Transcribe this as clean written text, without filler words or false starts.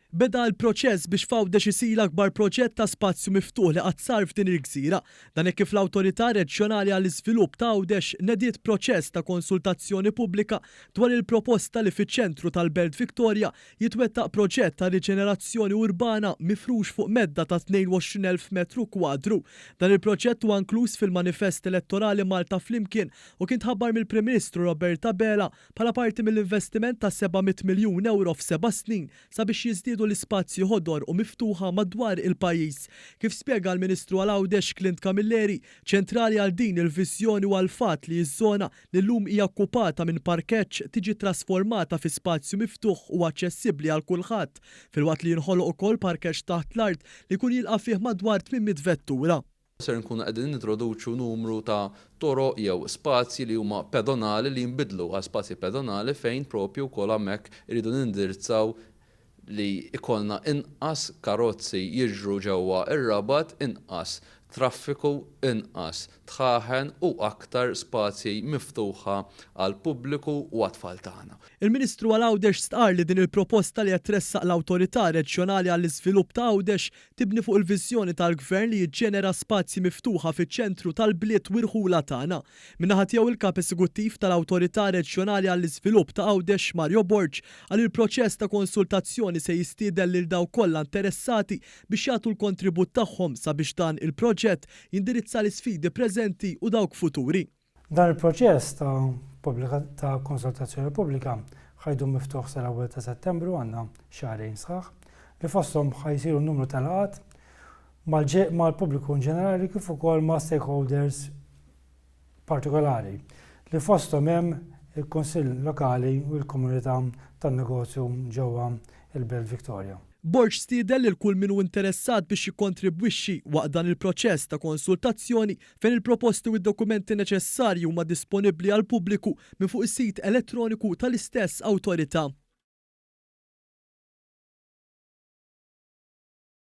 Beda l-proċess biex f'Għawdex isir l-akbar proġett ta' spazju miftuħ li qatt sar f'din il-gżira. Dan hekk kif l-Awtorità Reġjonali għall-Iżvilupp ta' Għawdex nediet proċess ta' konsultazzjoni pubblika dwar il-proposta li fiċ-ċentru tal-Belt Victoria jitwettaq proġett ta' riġenerazzjoni urbana mifrux fuq medda ta' 22,000 metru kwadru. Dan il-proġett huwa inkluż fil-manifest elettorali Malta Flimkien u kien tħabbar mill-Prim Ministru Robert Abela bħala parti mill-investiment ta' 700 miljun ewro f'seba' snin sabiex jiżdiedu l-ispazji ħodor u miftuħa madwar il-pajjiż. Kif spjega l-Ministru għal Għawdex Clint Camilleri, ċentrali għal din il-viżjoni huwa l-fatt li ż-żona li llum hija okkupata minn parkeġġ tiġi trasformata fi spazju miftuħ u aċċessibbli għal kulħadd, filwaqt li jinħoloq ukoll parkeġġ taħt l-art li jkun jilqa' fih madwar 800 vettura. Ser nkunu qegħdin nintroduċu numru ta' toroq jew spazji li huma pedonali li jinbidlu għal spazji pedonali fejn propju wkoll hemmhekk irridu nindirizzaw li jkollna inqas karozzi jiġru ġewwa r-Rabat, inqas traffiku, inqas dħaħen u aktar spazji miftuħa għall-pubbliku u għat-tfal tagħna. Il-Ministru għal Għawdex stqarr li din il-proposta li qed tressaq l-Awtorità Reġjonali għall-Iżvilupp ta' Għawdex tibni fuq il-viżjoni tal-Gvern li jiġġenera spazji miftuħa fiċ-ċentru tal-bliet u rħula tagħna. Min-naħa tiegħu il-Kap Esekuttiv tal-Awtorità Reġjonali għall-Iżvilupp ta' Għawdex Mario Borg qal li l-proċess ta' konsultazzjoni se jistieden lil dawk kollha interessati biex jagħtu l-kontribut tagħhom sabiex dan il-proġett jindirizza l-isfidi preżenti u dawk futuri. Dan il-proċess ta' pubblika ta' konsultazzjoni pubblika ħa jdum miftuħ sal-ewwel ta' Settembru, għandna xahrejn sħaħ, li fosthom ħa jsiru numru ta' laqgħat mal-pubbliku in ġenerali kif ukoll ma' stakeholders partikolari li fosthom hemm il-Kunsill Lokali u l-komunità tan-negozju ġewwa l-Belt Victoria. Borg stieden lil kull min hu interessat biex jikkontribwixxi waqt dan il-proċess ta' konsultazzjoni fejn il-proposti u d-dokumenti neċessarji huma disponibbli għall-pubbliku minn fuq is-sit elettroniku tal-istess awtorità.